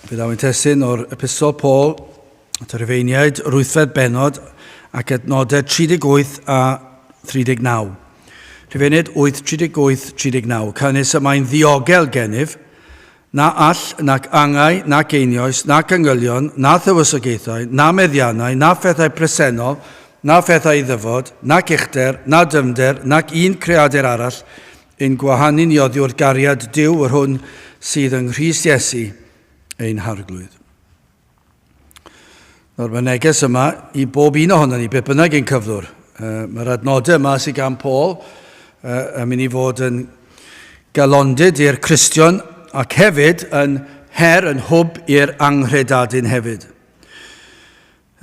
Fe ddaw ein testun o'r Epistol Paul at y Rhufeiniaid, yr wythfed bennod ac adnodau 38 a 39. Rhufeiniaid 8, 38, 39. Canys y mae'n ddiogel gennyf, na all, nac angau, nac einioes, nac angylion, na thywysogaethau, na meddiannau, na phethau presennol, na phethau i ddyfod, nac uchder, na dyfnder, nac un creadur arall, Ein gwahanu ni oddi wrth gariad Duw, yr hwn sydd yng Nghrist Iesu, ein Harglwydd. Nawr, mae neges yma i bob un ohono ni, beth bynnag ein cyflwr. Uh, Mae'r adnodau yma sydd gan Paul uh, yn mynd i fod yn galondid i'r Cristion ac hefyd yn her, yn hwb i'r anghredadun hefyd.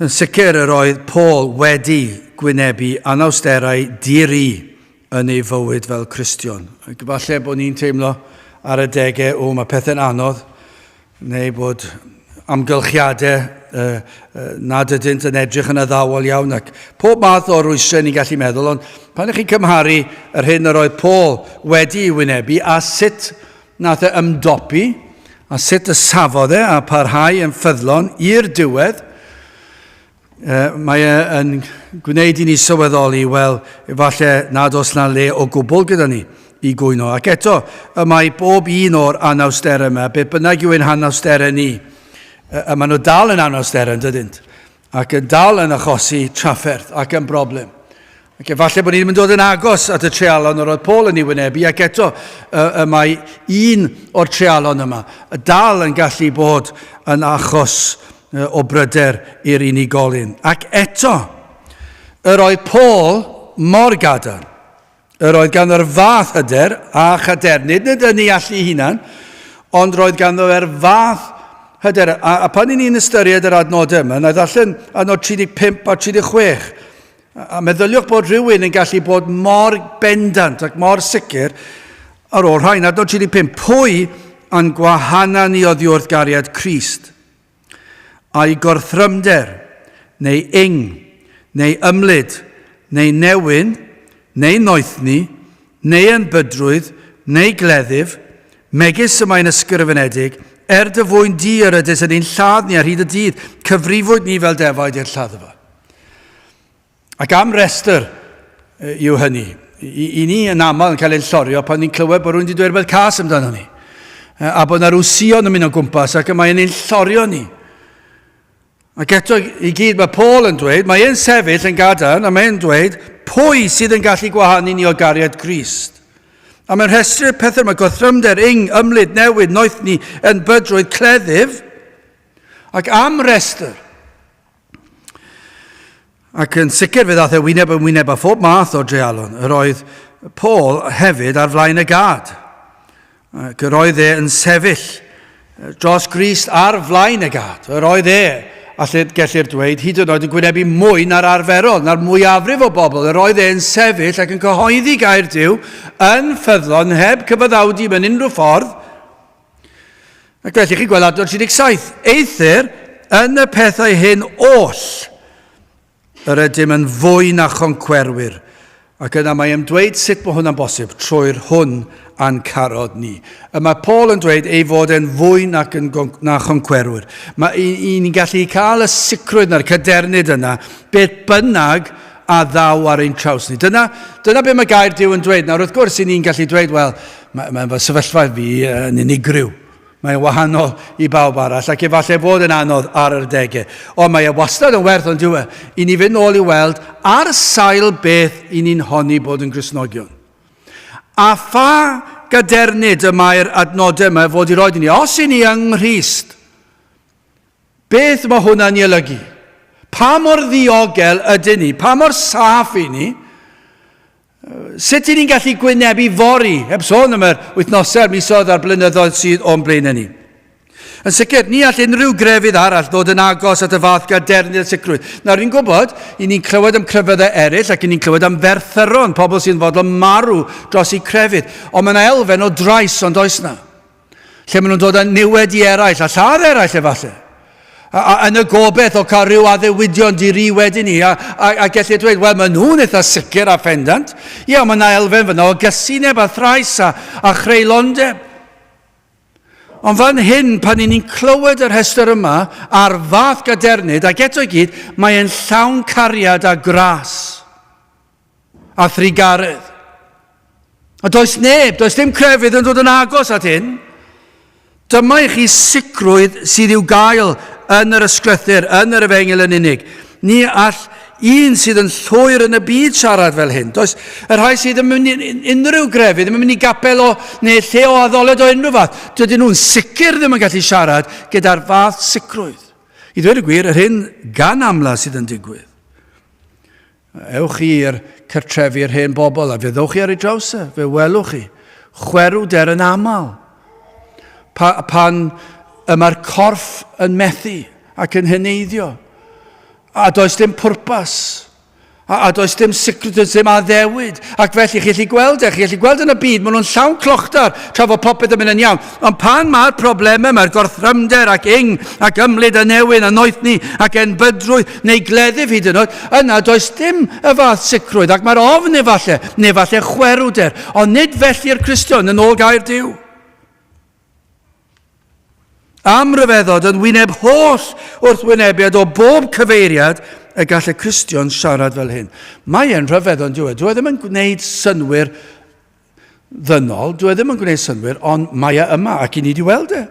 Yn sicr yr oedd Paul wedi gwynebu anawsterau di-ri yn ei fywyd fel Cristion. Ac efallai bod ni'n teimlo ar adegau, o, mae pethau'n anodd, neu bod amgylchiadau uh, uh, nad ydynt yn edrych yn addawol iawn, ac pob math o rwystrau ni'n gallu meddwl, ond pan ych chi'n cymharu yr hyn yr oedd Paul wedi ei wynebu a sut Nath e ymdopi, a sut y safodd e a parhau yn ffyddlon i'r diwedd, mae e yn gwneud i ni sylweddoli, wel, efallai nad oes na le o gwbl gyda ni i gwyno. Ac eto, y mae bob un o'r anawsterau yma, beth bynnag yw ein hanawsterau ni, y maen nhw dal yn anawsterau, yn dydynt? Ac yn dal yn achosi trafferth ac yn broblem. Ac efallai bod ni ddim yn dod yn agos at y treialon yr oedd Paul yn ei wynebu, ac eto y, y mae un o'r treialon yma y dal yn gallu bod yn achos o bryder i'r unigolyn. Ac eto, yr oedd Paul mor gadarn. Yr oedd ganddo'r fath hyder a chadernid, nid yn ei allu ei hunan, ond roedd ganddo e'r fath hyder. A, a pan i ni'n ystyried yr adnodau yma, na i ddarllen adnod 35 a 36, a, a meddyliwch bod rhywun yn gallu bod mor bendant ac mor sicr ar ôl rhain. Adnod 35, pwy a'n gwahana ni oddi wrth gariad Crist? A'i gorthrymder, neu ing, neu ymlid, neu newyn, neu noethni, neu enbydrwydd, neu gleddyf, megis y mae'n ysgrifenedig, Er dy fwyn di yr ydys yn ein lladd ni ar hyd y dydd, cyfrifwyd ni fel defaid i'r lladdfa. Ac am restr yw hynny. I, i ni yn aml yn cael ein llorio pan ni'n clywed bod rhywun wedi dweud rhywbeth cas amdano ni. A bod yna rhyw sion yn mynd o gwmpas ac y mae'n ein llorio ni. Ac eto i gyd mae Paul yn dweud, mae e'n sefyll yn gadarn a mae'n dweud pwy sydd yn gallu gwahanu ni o gariad Crist. A mae'n rhestru'r pethau mae gorthrymder, ing, ymlid, newid, noethni, enbydrwydd, cleddyf, ac am restr. Ac yn sicr fe ddaeth e wyneb yn wyneb â phob math o dreialon. Yr oedd Paul hefyd ar flaen y gad. Ac yr oedd e yn sefyll dros Grist ar flaen y gad. Yr oedd e, allu gellir dweud, hyd yn oed yn gwynebu mwy na'r arferol, na'r mwyafrif o bobl. Yr oedd e'n sefyll ac yn cyhoeddi gair Duw yn ffyddlon, heb cyfaddawdu mewn unrhyw ffordd. Ac felly chi'n gweld adnod 37, Eithr yn y pethau hyn oll, yr ydym yn fwy na choncwerwyr. Ac yna mae e'n dweud sut mae hwnna'n bosib, trwy'r hwn a'n carodd ni. Y mae Paul yn dweud ei fod e'n fwy nac yn, na choncwerwyr. Mae i, i ni'n gallu cael y sicrwydd na'r cadernid yna, beth bynnag a ddaw ar ein traws ni. Dyna, dyna be mae gair Duw yn dweud. Nawr, wrth gwrs, i ni'n gallu dweud, wel, mae, mae fy sefyllfa fi yn unigryw. Mae'n wahanol i bawb arall, ac efallai fod yn anodd ar yr adegau. Ond mae e wastad yn werth ond dyw e, i ni fynd nôl i weld ar sail beth i ni'n honni bod yn Gristnogion. A pha gadernid y mae'r adnodau yma fod i roed i ni? Os i ni yng Nghrist, Beth mae hwnna'n ei olygu? Pa mor ddiogel ydyn ni? Pa mor saff i ni? Sut i ni'n gallu gwynebu fory, heb sôn am yr wythnosau, a'r misoedd a'r blynyddoedd sydd o'n blaenau ni? Yn sicr, ni all unrhyw grefydd arall ddod yn agos at y fath gadernid a sicrwydd. Nawr, ni'n gwybod, i ni'n clywed am crefyddau eraill ac i ni'n clywed am ferthyron, pobl sy'n fodlon marw dros eu crefydd. Ond mae yna elfen o drais, ond oes na? Lle maen nhw'n dod â niwed i eraill, a lladd eraill efallai. A, a, yn y gobeith o cael rhyw addewidion di-ri wedyn ni, a, a, a gellir dweud, wel, maen nhw'n eitha sicr a phendant. Ie, mae yna elfen fyna o gysineb a thrais a, a chreulondeb. Ond fan hyn, pan ni'n clywed y rhestr yma a'r fath gadernid, ac eto i gyd, mae e'n llawn cariad a gras a thrugaredd. A does neb, does dim crefydd yn dod yn agos at hyn. Dyma i chi sicrwydd sydd i'w gael yn yr ysgrythur, yn yr efengyl yn unig. Ni all un sydd yn llwyr yn y byd siarad fel hyn. Does y rhai sydd yn mynd i unrhyw grefydd, ddim yn mynd i gapel o, neu lle o addoled o unrhyw fath, dydyn nhw'n sicr ddim yn gallu siarad gyda'r fath sicrwydd. I ddweud y gwir, yr hyn gan amla sydd yn digwydd. Ewch chi i'r cartrefi'r hen bobl a fe ddowch chi ar ei draws e, fe welwch chi. Chwerwder yn aml. Pa, pan y mae'r corff yn methu ac yn heneiddio. A does dim pwrpas. A, a does dim sicrwydd, does dim addewid. Ac felly, chi allu gweld e, chi allu gweld yn y byd, maen nhw'n llawn clochdar tra fod popeth yn mynd yn iawn. Ond pan mae'r problemau, mae'r gorthrymder ac ing ac ymlid a newyn a noethni ac enbydrwydd neu gleddyf hyd yn oed, yna does dim y fath sicrwydd ac mae'r ofn efallai, neu falle chwerwder. Ond nid felly'r Cristion yn ôl gair Duw. Am ryfeddod yn wyneb holl wrthwynebiad o bob cyfeiriad y gall y Cristion siarad fel hyn. Mae e'n rhyfedd ond dyw e. Dyw e ddim yn gwneud synnwyr ddynol, dyw e ddim yn gwneud synnwyr, ond mae e yma ac i ni wedi weld e.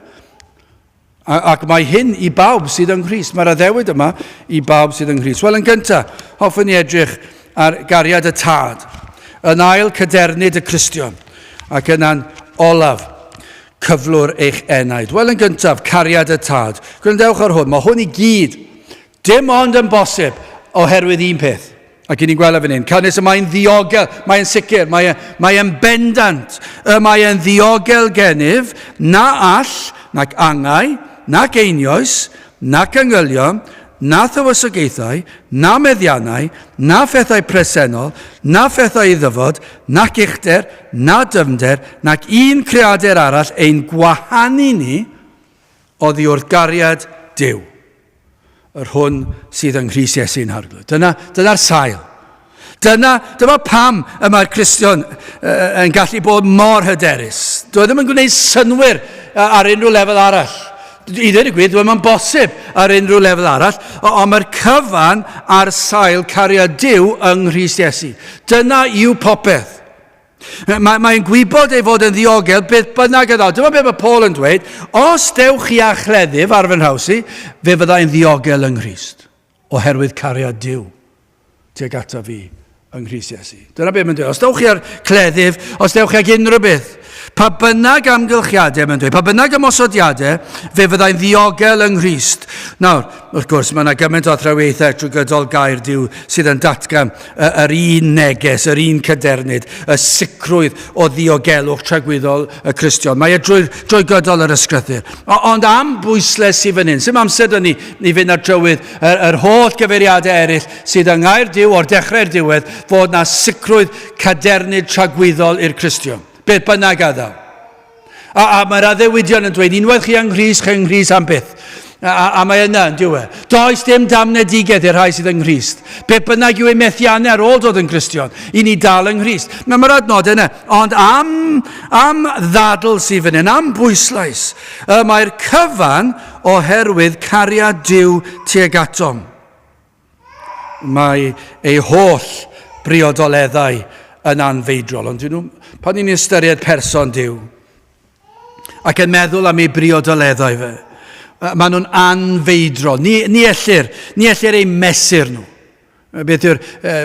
Ac mae hyn i bawb sydd yng Nghrist. Mae'r addewid yma i bawb sydd yng Nghrist. Wel, yn gyntaf, hoffwn i edrych ar gariad y Tad. Yn ail, cadernid y Cristion. Ac yna'n olaf, cyflwr eich enaid. Wel, yn gyntaf, cariad y Tad. Gwrandewch ar hwn, mae hwn i gyd dim ond yn bosib oherwydd un peth. Ac i ni'n gweld e fan hyn, canys y mae'n ddiogel, mae'n sicr, mae'n mae bendant, y mae'n ddiogel gennyf, na all, nac angau, nac einioes, nac angylion, na thywysogaethau, na meddiannau, na phethau presennol, na phethau i ddyfod, nac uchder, na dyfnder, nac un creadur arall ein gwahanu ni oddi wrth gariad Duw, yr hwn sydd yng Nghrist Iesu'n Harglwydd. Dyna, dyna'r sail. Dyna, dyma pam y mae'r Cristion yn gallu bod mor hyderus. Dwi e ddim yn gwneud synwyr ar unrhyw lefel arall. I ddweud y gwir, dwi e ddim yn bosib ar unrhyw lefel arall, ond mae'r cyfan ar sail cariad Duw yng Nghrist Iesu. Dyna yw popeth. Mae'n mae gwybod ei fod yn ddiogel beth bynnag y ddaw. Dyma beth mae Paul yn dweud, os dewch chi â chleddyf ar fy nhraws i, fe fyddai'n ddiogel yng Nghrist, oherwydd cariad Duw. tuag ato fi yng Nghrist Iesu. Dyna beth mae'n dweud. Os dewch chi ar cleddyf, os dewch chi ag unrhyw beth, pa bynnag amgylchiadau mae'n dweud, pa bynnag ymosodiadau, fe fyddai'n ddiogel yng Nghrist. Nawr, wrth gwrs, mae yna gymaint o athrawiaethau trwy gydol gair Duw sydd yn datgan yr un neges, yr un cadernid, y sicrwydd o ddiogelwch tragwyddol y Cristion. Mae e drwy, drwy gydol yr ysgrythur. Ond am bwysles sydd fan hyn, sy'n amser dyn ni i fynd ar drywydd yr, yr holl gyfeiriadau eraill sydd yng Nghaer Duw o'r dechrau i'r diwedd, fod na sicrwydd cadernid tragwyddol i'r Cristion. Beth bynnag a ddaw. A, a mae'r addewidion yn dweud, unwaith chi yng Nghrist, chi yng Nghrist am byth. A, a, a mae yna yn diwedd. Does dim damnedigaeth i'r rhai sydd yng Nghrist. Beth bynnag yw eu methiannau ar ôl dod yn Gristion, i ni dal yng Nghrist. Mae mae'r adnodau yna. Ond am, am ddadl sydd fan hyn, am bwyslais, y mae'r cyfan oherwydd cariad Duw tuag atom. Mae ei holl briodoleddau yn anfeidrol, ond nhw, pan ni'n ystyried person Duw ac yn meddwl am ei briodoleddau fe, maen nhw'n anfeidrol. Ni, ni, ellir, ni ellir eu mesur nhw. Beth yw'r,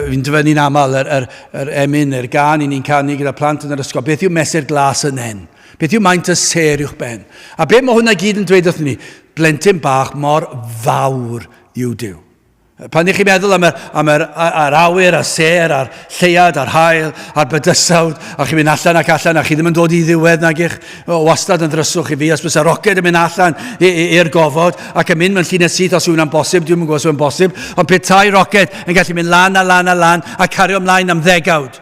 fi'n dyfynnu'n aml, yr, yr, yr emyn, yr gan i ni'n canu gyda plant yn yr ysgol, beth yw mesur glas y nen? Beth yw maint y sêr uwch ben? A beth mae hwnna gyd yn dweud wrthyn ni? Blentyn bach mor fawr yw Duw. Pan ych chi'n meddwl am yr, am yr, yr awyr a'r sêr a'r lleuad a'r haul a'r bydysawd, a chi'n mynd allan ac allan a chi ddim yn dod i ddiwedd nag ych, o wastad yn ddryswch i fi, os bysa roced yn mynd allan i'r gofod ac yn mynd mewn llinell syth os yw hwnna'n bosib, dwi'm yn gwybod os yw'n bosib, ond petai roced yn gallu mynd lan a lan a lan a cario ymlaen am ddegawd.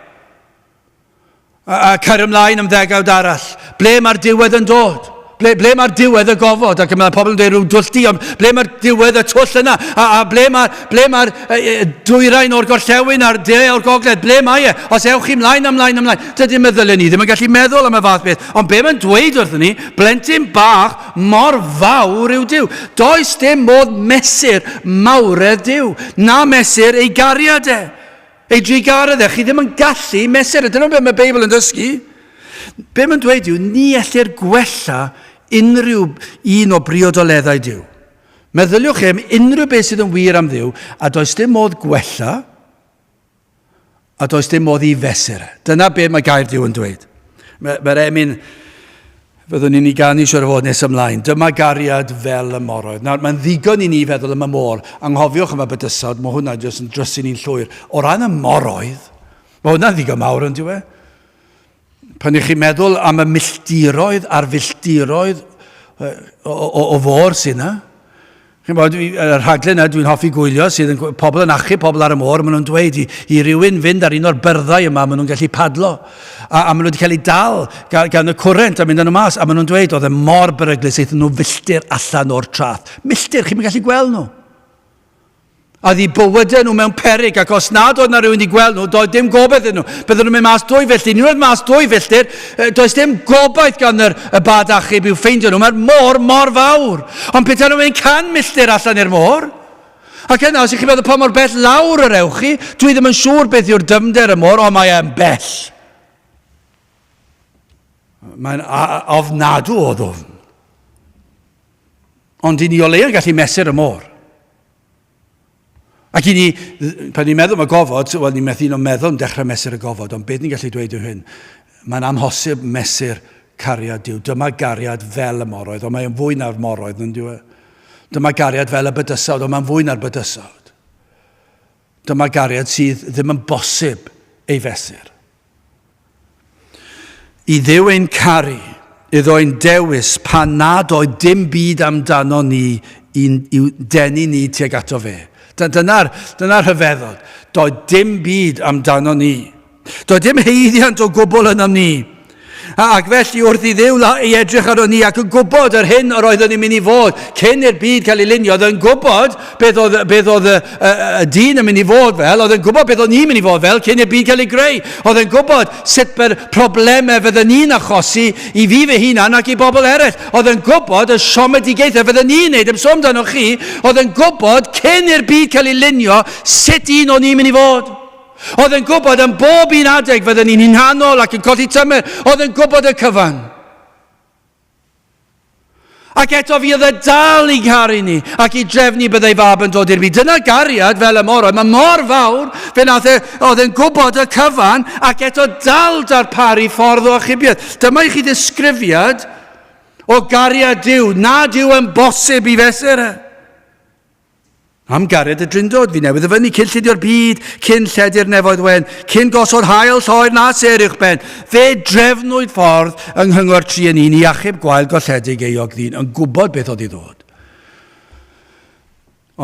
A, a cario ymlaen am ddegawd arall. Ble mae'r diwedd yn dod? Ble, ble mae'r diwedd y gofod? Ac mae pobl yn dweud rhyw dwll di, ond ble mae'r diwedd y twll yna? A, a ble mae'r ble mae e, e, dwyrain o'r gorllewin a'r de o'r gogledd? Ble mae e? Os ewch chi mlaen, ymlaen, ymlaen. Dydy meddyliau ni ddim yn gallu meddwl am y fath beth. Ond be mae'n dweud wrthyn ni, blentyn bach mor fawr yw Duw. Does dim modd mesur mawredd Duw, na mesur ei gariad e. Ei drugaredd e, chi ddim yn gallu mesur e. Dyna beth mae Beibl yn dysgu. Be mae'n dweud yw, ni ellir gwella unrhyw un o briodoleddau Duw. Meddyliwch chi am unrhyw beth sydd yn wir am Dduw, a does dim modd gwella, a does dim modd i fesur. E. Dyna be mae gair Duw yn dweud. Mae'r mae emyn fyddwn ni'n ei ganu siwr o fod nes ymlaen. Dyma gariad fel y moroedd. Nawr, mae'n ddigon i ni feddwl am y môr. Anghofiwch am y bydysawd, mae hwnna jyst yn drysu ni'n llwyr. O ran y moroedd, mae hwnna'n ddigon mawr yn diwe. Pan ych chi'n meddwl am y milltiroedd a'r filltiroedd o, o, o fôr sy'n yna, Chi'n bod, y rhaglen yna dwi'n hoffi gwylio sydd yn pobl yn achub pobl ar y môr, maen nhw'n dweud i, i rywun fynd ar un o'r byrddau yma, maen nhw'n gallu padlo. A, a maen nhw wedi cael eu dal gan, gan y cwrent a mynd â nhw mas, a maen nhw'n dweud oedd e mor beryglus, aethon nhw filltir allan o'r traeth. Milltir, chi'n gallu gweld nhw. A oedd eu bywydau nhw mewn peryg, ac os nad oedd na rhywun wedi gweld nhw, doedd dim gobaith iddyn nhw. Bydden nhw'n mynd mas dwy filltir, unwaith mas dwy filltir, does dim gobaith gan yr, y bad achub i'w ffeindio nhw. Mae'r môr mor fawr. Ond petai nhw'n mynd can milltir allan i'r môr, ac yna, os ych chi'n meddwl pa mor bell lawr yr ewch chi, dwi ddim yn siŵr beth yw'r dyfnder y môr, ond mae e'n bell. Mae'n ofnadw o ddwfn. Ond i ni o leia'n gallu mesur y môr. Ac i ni, pan ni'n meddwl am y gofod, wel, ni'n methu un o'n meddwl yn dechrau mesur y gofod, ond beth ni'n gallu dweud yw hyn, mae'n amhosib mesur cariad Duw. Dyma gariad fel y moroedd, ond mae'n fwy na'r moroedd, yn dyw e? Dyma gariad fel y bydysawd, ond mae'n fwy na'r bydysawd. Dyma gariad sydd ddim yn bosib ei fesur. I Dduw ein caru, iddo ein dewis pan nad oedd dim byd amdano ni i'n i'w denu ni tuag ato fe. Dyna'r dyna rhyfeddod. Doedd dim byd amdano ni. Doedd dim haeddiant o gwbl ynom ni. Ac felly wrth i Dduw i edrych arno ni ac yn gwybod yr hyn yr oeddwn ni'n mynd i fod cyn i'r byd cael ei lunio, oedd yn gwybod beth oedd, beth oedd y, y, y dyn yn mynd i fod fel, oedd yn gwybod beth oedd ni'n mynd i fod fel cyn i'r byd cael ei greu. Oedd yn gwybod sut byr problemau fydden ni'n achosi i fi fy hunan ac i bobl eraill. Oedd yn gwybod y siomedigaethau fydden ni'n neud, dim sôn amdano chi, oedd yn gwybod cyn i'r byd cael ei lunio sut un o'n ni'n mynd i fod. Oedd yn gwybod am bob un adeg fydden ni'n hunanol ac yn colli tymer. Oedd yn gwybod y cyfan. Ac eto fi oedd y dal i garu ni ac i drefnu byddai fab yn dod i'r byd. Dyna gariad fel y moroedd. Mae mor fawr, fe nath e, oedd yn gwybod y cyfan ac eto dal darparu ffordd o achubiaeth. Dyma i chi ddisgrifiad o gariad Duw nad yw yn bosib i fesur e. Am gariad y Drindod, fi newydd ddyfynnu, cyn llidio'r byd, cyn lledu'r nefoedd wen, cyn gosod haul lloer na sêr uwch ben. Fe drefnwyd ffordd yng nghyngor tri yn un i achub gwael golledig euog ddyn, yn gwybod beth oedd i ddod.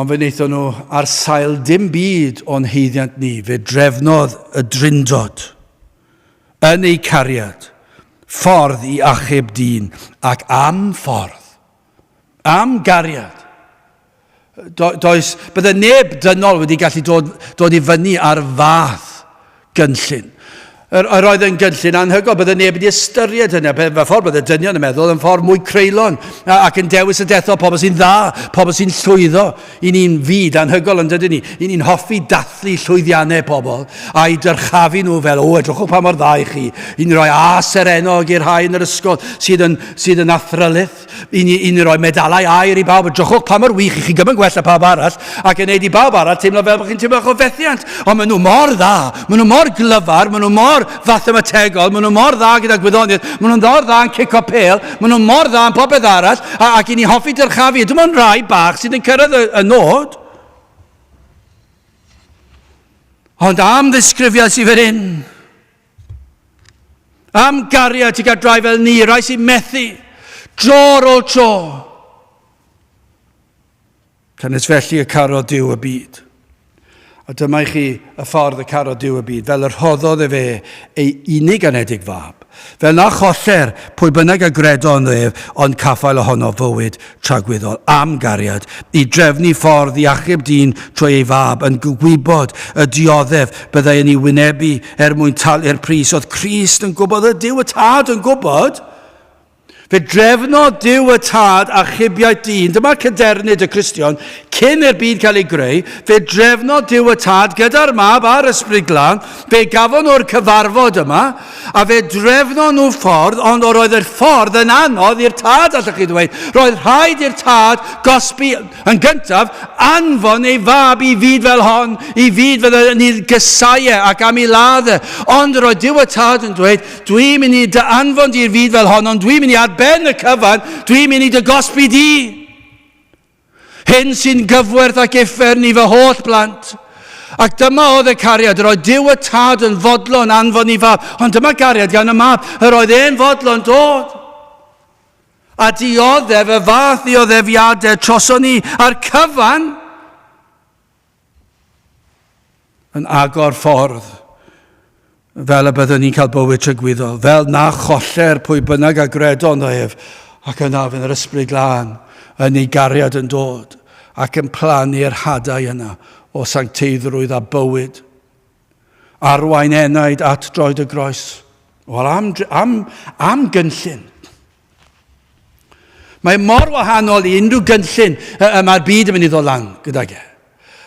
Ond fe wnaethon nhw ar sail dim byd o'n haeddiant ni, fe drefnodd y Drindod yn eu cariad ffordd i achub dyn ac am ffordd Am gariad. Do, does, bydde neb dynol wedi gallu dod, dod i fyny ar fath gynllun. Yr, yr oedd yn gynllun anhygoel, bydde neb wedi ystyried hynny. Fe ffordd bydde dynion yn meddwl yn ffordd mwy creulon ac yn dewis y dethol pobl sy'n dda, pobl sy'n llwyddo. I ni'n fyd anhygoel yn dydyn ni. I ni'n hoffi dathlu llwyddiannau pobl a'i dyrchafu nhw fel, o, edrychwch pa mor dda i chi. I ni roi A serennog i'r rhai yn yr ysgol sydd yn, sydd yn athrylith. I ni, i ni roi medalau aur i bawb, edrychwch pa mor wych i chi gymaint gwell na pawb arall, ac yn neud i bawb arall teimlo fel bod chi'n teimlo o fethiant. Ond maen nhw mor dda, maen nhw mor glyfar, maen nhw mor fathemategol, maen nhw mor dda gyda gwyddoniaeth, maen nhw'n mor dda yn cico pêl, maen nhw mor dda yn popeth arall, a, ac i ni hoffi dyrchafu. Dim ond rhai bach sydd yn cyrraedd y, y nod. Ond am ddisgrifiad sydd fan hyn, Am gariad tuag at rai fel ni, rai sy'n methu, dro ar ôl tro. Canys felly y carodd Duw y byd. A dyma i chi y ffordd y carodd Duw y byd, fel y rhoddodd efe ei unig anedig fab. Fel na choller pwy bynnag a gredo ynddo ef, ond caffael ohono fywyd tragwyddol, am gariad, i drefnu ffordd i achub dyn trwy ei fab, yn gwybod y dioddef byddai yn ei wynebu er mwyn talu'r pris. Oedd Crist yn gwybod, oedd Duw y Tad yn gwybod. Fe drefnodd Duw y Tad achubiaeth dyn, dyma cadernid y Cristion, cyn i'r byd cael ei greu, fe drefnodd Duw y Tad gyda'r Mab a'r Ysbryd Glân, fe gafon nhw'r cyfarfod yma, a fe drefnon nhw ffordd, ond roedd yr ffordd yn anodd i'r Tad, allwch chi ddweud. Roedd rhaid i'r Tad gosbi, yn gyntaf, anfon ei fab i fyd fel hon, i fyd fydde yn ei gysau e ac am ei ladd e. Ond roedd Duw y Tad yn dweud, Dwi'n mynd i dy anfon di i'r fyd fel hon, ond dwi'n mynd i ar ben y cyfan, dwi'n mynd i dy gosbi di. Hyn sy'n gyfwerth ac uffern i fy holl blant. Ac dyma oedd y cariad, yr oedd Duw y Tad yn fodlon anfon i fab, ond dyma gariad gan y mab, yr oedd e'n fodlon dod. A dioddef y fath ddioddefiadau troson ni a'r cyfan yn agor ffordd fel y byddwn ni'n cael bywyd tragwyddol, fel na choller pwy bynnag a gredo ynddo ef, ac yna fydd yr Ysbryd Glân yn ei gariad yn dod ac yn plannu'r hadau yna o sancteiddrwydd a bywyd. Arwain enaid at droed y groes. Wel, am, am, am gynllun. Mae mor wahanol i unrhyw gynllun y mae'r byd yn mynd i ddod lan gydag e.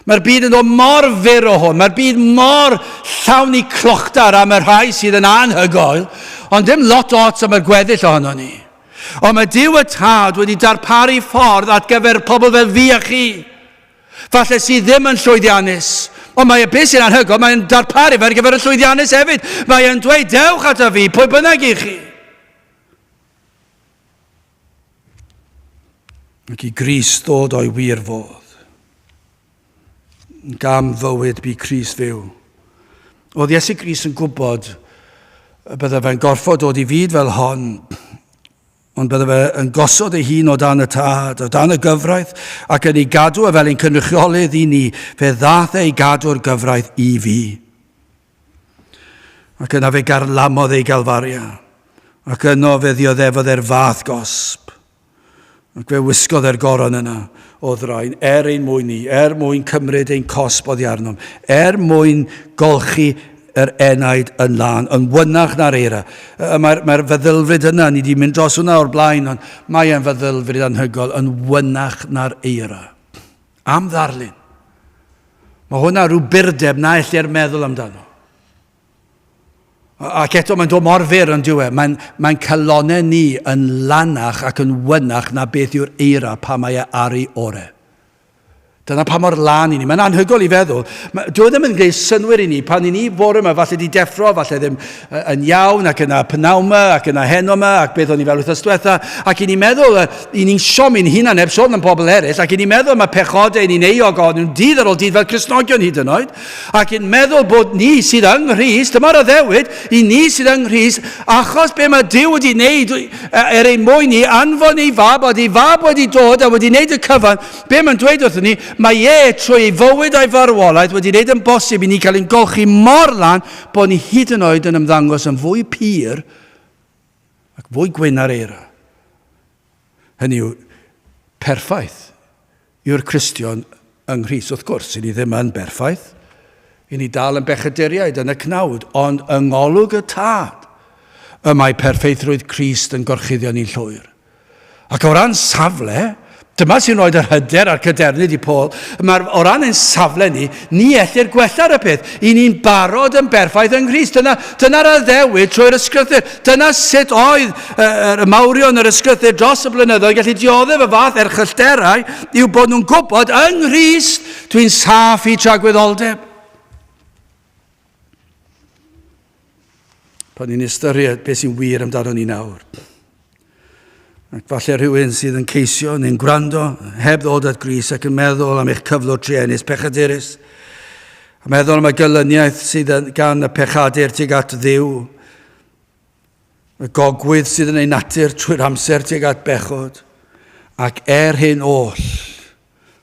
Mae'r byd yn dod mor fyr o hwn, mae'r byd mor llawn i clochdar am y rhai sydd yn anhygoel, ond dim lot ots am y gweddill ohono ni. Ond mae Duw y Tad wedi darparu ffordd at gyfer pobl fel fi a chi. Falle sydd ddim yn llwyddiannus. Ond mae y beth sy'n anhygoel, mae'n darparu fe ar gyfer y llwyddiannus hefyd. Mae e'n dweud, dewch ata fi, pwy bynnag i chi. Ac i Grist ddod o'i wir fodd. Gam fywyd bu Crist fyw. Oedd Iesu Grist yn gwybod y bydde fe'n gorfod dod i fyd fel hon, ond bydde fe yn gosod ei hun o dan y tad, o dan y gyfraith, ac yn ei gadw e fel ein cynrychiolydd i ni, fe ddath e i gadw'r gyfraith i fi. Ac yna fe garlamodd ei Galfaria, ac yno fe ddioddefodd e'r fath gosb. Ac fe wisgodd e'r goron yna o ddraen, er ein mwyn ni, er mwyn cymryd ein cosb oddi arnom, er mwyn golchi yr enaid yn lân, yn wynach na'r eira. Mae'r mae feddylfryd yna, ni wedi mynd dros hwnna o'r blaen, ond mae e'n feddylfryd anhygoel, yn wynach na'r eira. Am ddarlun. Mae hwnna rhyw burdeb na ellir meddwl amdano. Ac eto mae'n dod mor fyr yn diwe. Mae'n mae calonau ni yn lanach ac yn wynach na beth yw'r eira pa mae e ar ei ore. Dyna pa mor lân i ni. Mae'n anhygoel i feddwl. Dwi e ddim yn gwneud synnwyr i ni pan i ni bore yma, falle di deffro, falle ddim yn iawn, ac yna pnawn yma, ac yna heno yma, ac beth o'n i fel wythnos diwetha, ac i ni meddwl, i ni'n siomi'n hunan heb sôn am pobl eraill, ac i ni'n meddwl mae pechodau ni'n euog ohonyn nhw dydd ar ôl dydd fel Cristnogion hyd yn oed, ac i'n meddwl bod ni sydd yng Nghrist, dyma'r addewid, i ni sydd yng Nghrist, achos be mae Duw wedi wneud er ein mwyn ni, anfon ei fab, a ei fab wedi dod a wedi wneud y cyfan, be mae'n dweud wrthyn ni, mae e trwy ei fywyd a'i farwolaeth wedi wneud yn bosib i ni cael ein golchi mor lan bod ni hyd yn oed yn ymddangos yn fwy pur ac fwy gwyn ar eira. Hynny yw, perffaith yw'r Cristion yng Nghrist. Wrth gwrs, i ni ddim yn berffaith. I ni dal yn bechaduriaid yn y cnawd, ond yng ngolwg y Tad, y mae perffeithrwydd Crist yn gorchuddio ni'n llwyr. Ac o ran safle, dyma sy'n rhoi yr hyder a'r cadernid i Paul, mae'r, o ran ein safle ni, ni ellir gwella'r y peth. I ni'n barod yn berffaith yng Nghrist. Dyna, dyna'r addewid trwy'r ysgrythur. Dyna sut oedd y mawrion yr ysgrythur dros y blynyddoedd gallu dioddef y fath erchyllterau yw bod nhw'n gwybod yng Nghrist dwi'n saff i tragwyddoldeb. Pan ni'n ystyried beth sy'n wir amdano ni nawr. Ac falle rhywun sydd yn ceisio neu'n gwrando heb ddod at Grist ac yn meddwl am eich cyflwr truenus, pechadurus, a meddwl am y gelyniaeth sydd gan y pechadur tuag at Dduw, y gogwydd sydd yn ei natur trwy'r amser tuag at bechod, ac er hyn oll,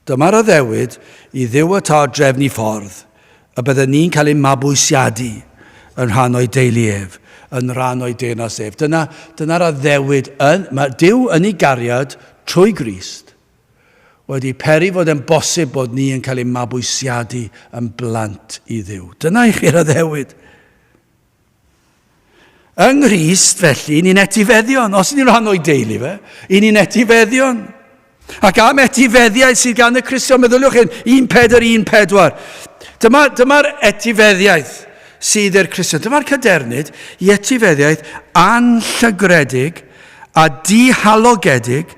dyma'r addewid i Dduw y Tad drefnu ffordd y bydden ni'n cael ein mabwysiadu yn rhan o'i deulu ef, yn rhan o'i deyrnas ef. Dyna, dyna'r addewid yn, mae Duw yn ei gariad trwy Grist wedi peri fod e'n bosib bod ni yn cael ei mabwysiadu yn blant i Dduw. Dyna i chi'r addewid. Yng Nghrist, felly, ni'n etifeddion. Os ni'n rhan o'i deulu fe, i ni'n etifeddion. Ac am etifeddiaeth sydd gan y Cristion, meddyliwch hyn, 1 Pedr 1 4. Dyma, dyma'r etifeddiaeth sydd i'r Cristion. Dyma'r cadernid i etifeddiaeth anllygredig a dihalogedig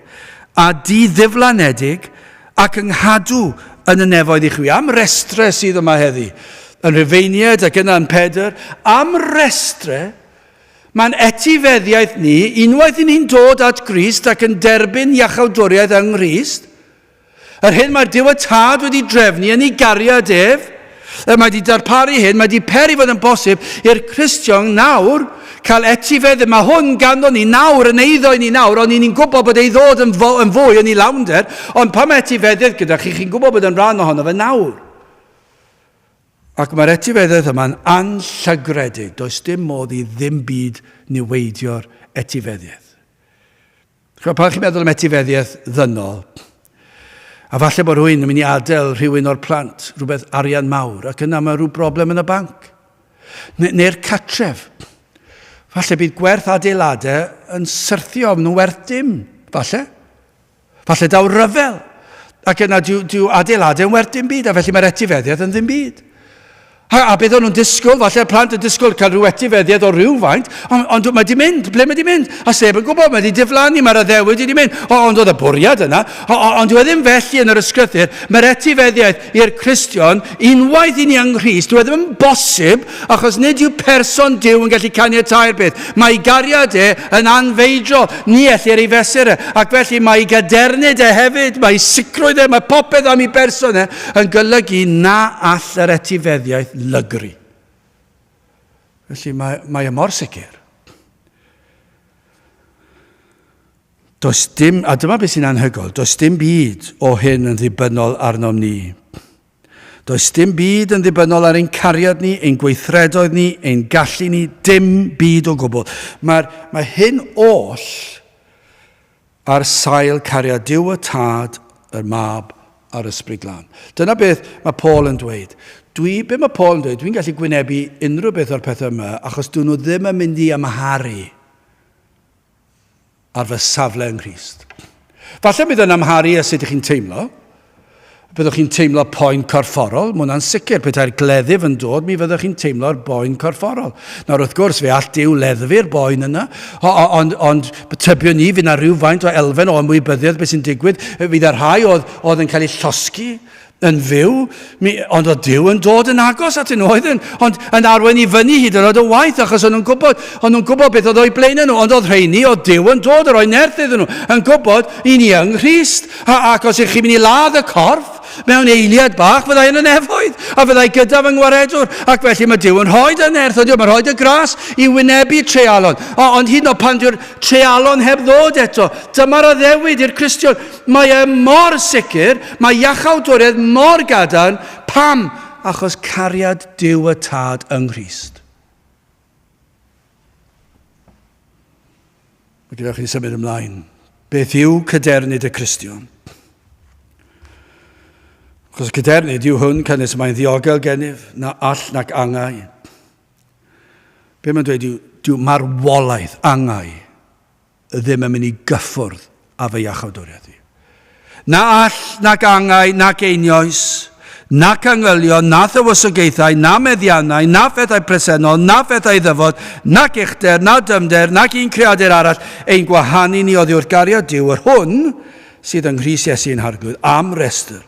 a diddiflanedig ac ynghadw yn y nefoedd i chwi. Am restre sydd yma heddi, yn Rhufeiniaid ac yna yn Pedr, am restre, mae'n etifeddiaeth ni, unwaith i ni'n dod at Grist ac yn derbyn iachawdwriaeth yng Nghrist, yr hyn mae'r Duw y Tad wedi drefnu yn ei gariad ef, y mae wedi darparu hyn, mae wedi peri fod yn bosib i'r Cristion nawr cael etifedd. Mae hwn ganddo ni nawr, yn eiddo i ni nawr, ond ni'n gwybod bod ei ddod yn, fo, yn fwy yn ei lawnder, ond pan mae etifeddiaeth gyda chi, chi'n gwybod bod yn rhan ohono fe nawr. Ac mae'r etifeddiaeth yma'n anllygredig, does dim modd i ddim byd niweidio'r etifeddiaeth. Chymod, pan chi'n meddwl am etifeddiaeth ddynol, a falle bod rhywun yn mynd i adael rhywun o'r plant rhywbeth arian mawr, ac yna mae rhyw broblem yn y banc. Neu'r catref. Falle bydd gwerth adeiladau yn syrthio, maen nhw'n werth dim, falle. Falle daw rhyfel, ac yna dyw, dyw adeiladau yn werth dim byd, a felly mae'r etifeddiaeth yn ddim byd. A, a beth o'n nhw'n disgwyl, falle plant yn disgwyl cael rhyw etifeddiad o rhywfaint, ond, ond mae di mynd, ble mae di mynd? A seb yn gwybod, mae di diflannu, mae'r addewid wedi mynd. O, ond oedd y bwriad yna, o, o, ond dyw e ddim felly yn yr ysgrythur, mae'r etifeddiaeth i'r Cristion, unwaith i ni yng Nghrist, dyw e ddim yn bosib, achos nid yw person Duw yn gallu caniatáu'r peth. Mae ei gariad e yn anfeidrol, ni ellir ei fesur e, ac felly mae ei gadernid e hefyd, mae ei sicrwydd e, mae popeth am ei berson e, yn golygu na all yr etifeddiaeth lygru. Felly mae, mae e mor sicr. Does dim, a dyma beth sy'n anhygoel, does dim byd o hyn yn ddibynnol arnom ni. Does dim byd yn ddibynnol ar ein cariad ni, ein gweithredoedd ni, ein gallu ni, dim byd o gwbl. Mae'r, mae hyn oll Ar sail cariad Duw y Tad, y Mab a'r Ysbryd Glân. Dyna beth mae Paul yn dweud. Dwi, be mae Paul yn dweud, dwi'n gallu gwynebu unrhyw beth o'r pethau yma, achos dyn nhw ddim yn mynd i amharu ar fy safle yng Nghrist. Falle bydd yn amharu ar sut ych chi'n teimlo, Byddwch chi'n teimlo poen corfforol, mae hwnna'n sicr. Petai'r gleddyf yn dod, mi fyddwch chi'n teimlo'r boen corfforol. Nawr, wrth gwrs, fe all Duw leddfu'r boen yna, ond, ond tybiwn ni, fydd yna rhywfaint o elfen o ymwybyddiaeth beth sy'n digwydd. Fydd y rhai oedd, oedd yn cael eu llosgi yn fyw, mi, ond oedd Duw yn dod yn agos atyn nhw, oedd yn, ond yn arwain i fyny hyd yn oed yn waith, achos o'n nhw'n gwybod, o'n nhw'n gwybod beth oedd o'i blaenau nhw, ond oedd rheini, oedd Duw yn dod yn rhoi nerth iddyn nhw, yn gwybod i ni yng Nghrist. A, ac os ych chi'n mynd i ladd y corff mewn eiliad bach, fyddai yn y nefoedd, a fyddai gyda fy ngwaredwr. Ac felly mae Duw yn rhoi dy nerth, ydy, mae'n rhoi dy gras i wynebu treialon. O, ond hyd yn oed pan dyw'r treialon heb ddod eto, dyma'r addewid i'r Cristion. Mae e mor sicr, mae iachawdwriaeth mor gadarn. Pam? Achos cariad Duw y Tad yng Nghrist. Mae gyda chi symud ymlaen. Beth yw cadernid y Cristion? Achos cadernid yw hwn, canys mae'n ddiogel gennyf, na all nac angau. Be mae'n dweud yw, dyw marwolaeth angau ddim yn mynd i gyffwrdd â fy iachawdwriaeth i. Na all, nac angau, nac einioes, nac angylion, na thywysogaethau, na meddiannau, na phethau presennol, na phethau i ddyfod, nac uchder, na dyfnder, nac un creadur arall, ein gwahanu ni oddi wrth gariad Duw, yr hwn sydd yng Nghrist Iesu ein Harglwydd, am restr.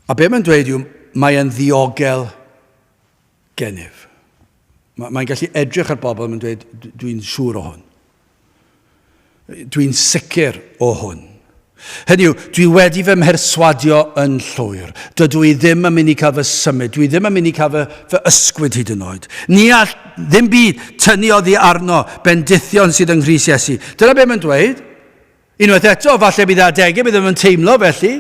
A be mae'n dweud yw, mae e'n ddiogel gennyf. Mae'n gallu edrych ar bobl mae'n dweud, dwi'n siŵr o hwn. Dwi'n sicr o hwn. Hynny yw, dwi wedi fy mherswadio yn llwyr. Dydw i ddim yn mynd i cael fy symud. Dwi ddim yn mynd i cael fy, fy ysgwyd hyd yn oed. Ni all ddim byd tynnu oddi arno bendithion sydd yng Nghrist Iesu. Dyna beth mae'n dweud. Unwaith eto, falle bydd adegau bydd ddim yn teimlo felly,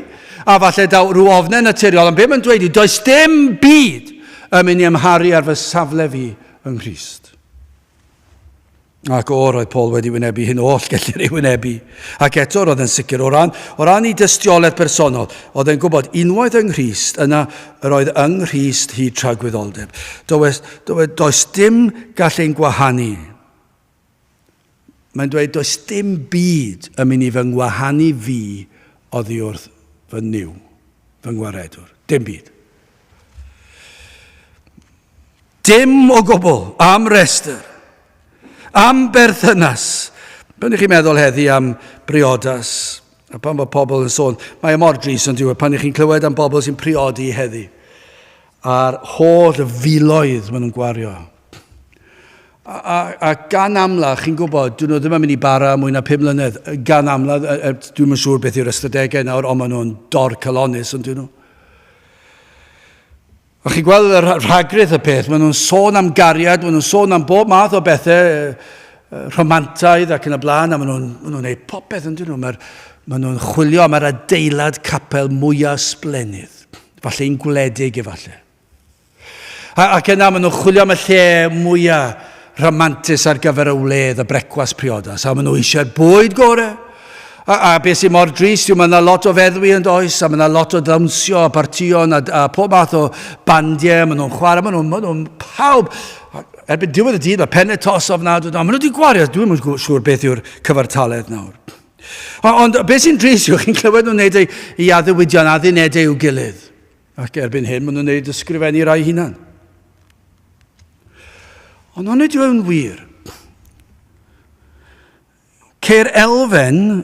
a falle daw rhyw ofnau naturiol, ond be mae'n dweud yw, does dim byd yn mynd i amharu ar fy safle fi yng Nghrist. Ac o, roedd Paul wedi wynebu hyn oll gellir ei wynebu. Ac eto, roedd yn sicr o ran, o ran ei dystiolaeth personol, oedd e'n gwybod unwaith yng Nghrist, yna yr oedd yng Nghrist hyd tragwyddoldeb. Does, does, does dim gall ein gwahanu. Mae'n dweud, does dim byd yn mynd i fy ngwahanu fi oddi wrth fy Nuw, fy ngwaredwr. Dim byd. Dim o gwbl am restr, am berthynas. Pan ych chi'n meddwl heddi am briodas, a pan mae pobl yn sôn, mae e mor dris ond yw e, pan ych chi'n clywed am bobl sy'n priodi heddi, a'r holl filoedd maen nhw'n gwario. A, a, a gan amla, chi'n gwybod, dyn nhw ddim yn mynd i bara mwy na 5 mlynedd. Gan amla, dwi'n yn siŵr beth yw'r ystadegau nawr, ond maen nhw'n dorcalonnus, ond dyn nhw. A chi'n gweld y rhagrith y peth, maen nhw'n sôn am gariad, maen nhw'n sôn am bob math o bethau rhamantaidd ac yn y blaen, a maen nhw'n maen nhw gwneud popeth yn dyn nhw. Maen, maen nhw'n chwilio am yr adeilad capel mwyaf sblenydd, falle un gwledig efallai. A, ac yna maen nhw'n chwilio am y lle mwyaf rhamantus ar gyfer y wledd, y brecwast priodas, a maen nhw eisiau'r bwyd gorau. A, a beth sy'n mor drist yw mae yna lot o feddwi yn does, a mae yna lot o ddawnsio a partïon a, a pob math o bandiau, maen nhw'n chwarae, maen nhw'n, maen nhw'n pawb. Erbyn diwedd y dydd, mae pennau tos ofnadwy, maen nhw wedi gwario, dwi'n yn siŵr beth yw'r cyfartaledd nawr. Ond beth sy'n drist yw, chi'n clywed nhw'n gwneud ei, ei addewidion addunedau i'w gilydd. Ac erbyn hyn, maen nhw'n gwneud ysgrifennu rai hunan. Ond onid yw'n wir? Ceir elfen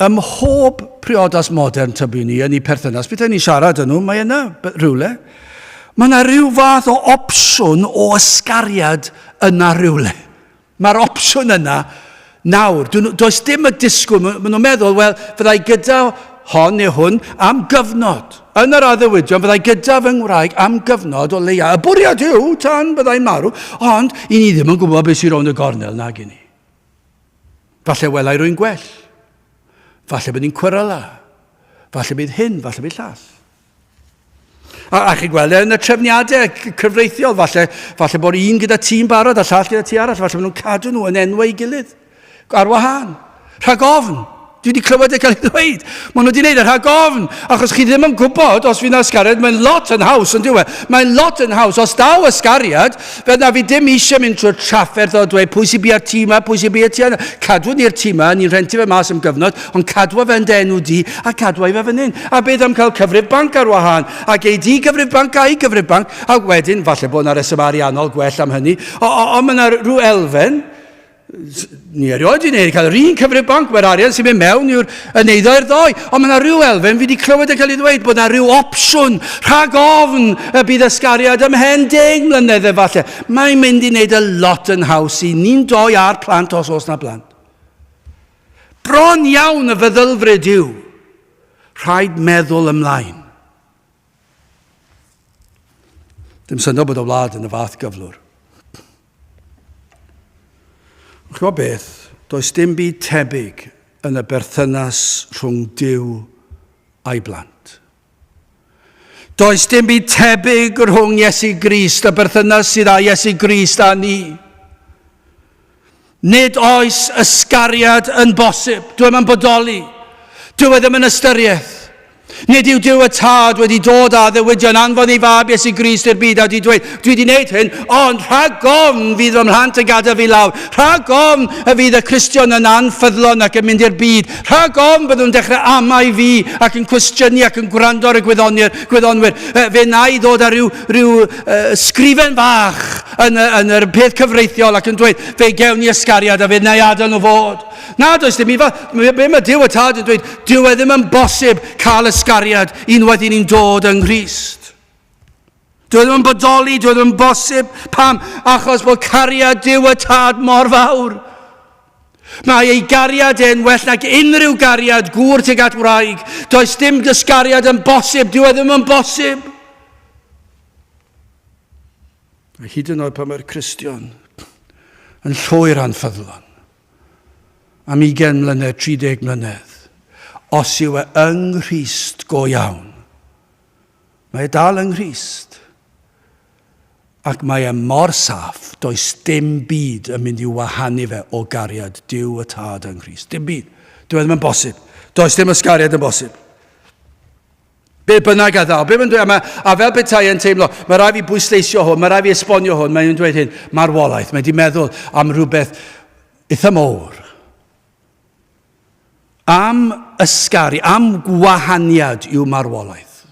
ym mhob priodas modern tybiwn i yn ei pherthynas. Beth ni'n siarad â nhw, mae yna rhywle. Mae yna rhyw fath o opsiwn o ysgariad yna rhywle. Mae'r opsiwn yna nawr. Does dim y disgwyl. Maen nhw'n meddwl, wel, fyddai gyda hon neu hwn am gyfnod. Yn yr addewidion, fyddai gyda fy ngwraig am gyfnod o leia. Y bwriad yw tan byddai'n marw, ond i ni ddim yn gwybod beth sy'n rownd y gornel nag i ni. Falle welai rwy'n gwell. Falle bydd ni'n cweryla. Falle bydd hyn, falle bydd llall. A, a chi'n gweld e yn y trefniadau cyfreithiol, falle, falle bod un gyda tîm barod a llall gyda tŷ arall, falle maen nhw'n cadw nhw yn enwau ei gilydd, ar wahân, rhag ofn. Dwi wedi clywed e cael ei ddweud. Maen nhw wedi gwneud e rhag ofn, achos chi ddim yn gwybod os fydd 'na ysgariad, mae'n lot yn haws, yn dyw e? Mae'n lot yn haws. Os daw ysgariad, fe na fi dim eisiau mynd trwy'r trafferth o dweud pwy sy'n bia'r tŷ yma, pwy sy'n bia'r tŷ yna. Cadw ni'r tŷ yma, ni'n rhentu fe mas am gyfnod, ond cadwa fe yn dy enw di, a cadwa i fe fan hyn. A beth am cael cyfrif banc ar wahân? A gei di gyfrif banc a'i gyfrif banc, a wedyn, falle bod yna reswm ariannol gwell am hynny, ond mae yna rhyw elfen, ni erioed wedi gwneud, cael yr un cyfrif banc, mae'r arian sy'n mynd mewn yw'r yn eiddo i'r ddoi. Ond mae yna rhyw elfen, fi wedi clywed yn cael ei ddweud bod yna rhyw opsiwn rhag ofn y bydd ysgariad ymhen 10 mlynedd efallai. Mae'n mynd i wneud y lot yn haws i ni'n doi a'r plant os oes na blant. Bron iawn y feddylfryd yw, rhaid meddwl ymlaen. Dim syndod bod y wlad yn y fath gyflwr. Ond ch'mod beth? Does dim byd tebyg yn y berthynas rhwng Duw a'i blant. Does dim byd tebyg rhwng Iesu Grist, y berthynas sydd â Iesu Grist a ni. Nid oes ysgariad yn bosib. Dyw e'm yn bodoli. Dyw e ddim yn ystyriaeth. Nid yw Duw y Tad wedi dod â addewidion anfon ei fab Iesu Grist i'r byd a wedi dweud, dwi wedi gwneud hyn, ond rhag ofn fydd fy mhlant yn gadael fi lawr. Rhag ofn y fydd y Cristion yn anffyddlon ac yn mynd i'r byd. Rhag ofn byddwn yn dechrau amau fi ac yn cwestiynu ac yn gwrando ar y gwyddonwyr. gwyddonwyr. Fe wna i ddod â rhyw, rhyw uh, sgrifen fach yn, y, yn yr peth cyfreithiol ac yn dweud, fe gewn ni ysgariad a fe wna i adael nhw fod. Na, does dim i fa... Be mae Duw y Tad yn dweud, dyw e ddim yn bosib cael ysgariad unwaith i ni'n dod yng Nghrist. Dyw e ddim yn bodoli, dyw e ddim yn bosib. Pam? Achos bod cariad Duw y Tad mor fawr. Mae ei gariad e'n well nag unrhyw gariad gŵr tuag at wraig. Does dim dysgariad yn bosib, dyw e ddim yn bosib. A hyd yn oed pan mae'r Cristion yn llwyr anffyddlon, am 20 mlynedd, 30 mlynedd, os yw e yng Nghrist go iawn, mae e dal yng Nghrist. Ac mae e mor saff, does dim byd yn mynd i'w wahanu fe o gariad Duw y Tad yng Nghrist. Dim byd. Dyw e ddim yn bosib. Does dim ysgariad yn bosib. Be bynnag a ddaw, be mae'n dweud, a, ma, a fel petai yn teimlo, mae rai fi bwysleisio hwn, mae rai fi esbonio hwn, mae'n dweud hyn, marwolaeth, mae di meddwl am rhywbeth eitha mowr. Am ysgaru, am gwahaniad yw marwolaeth.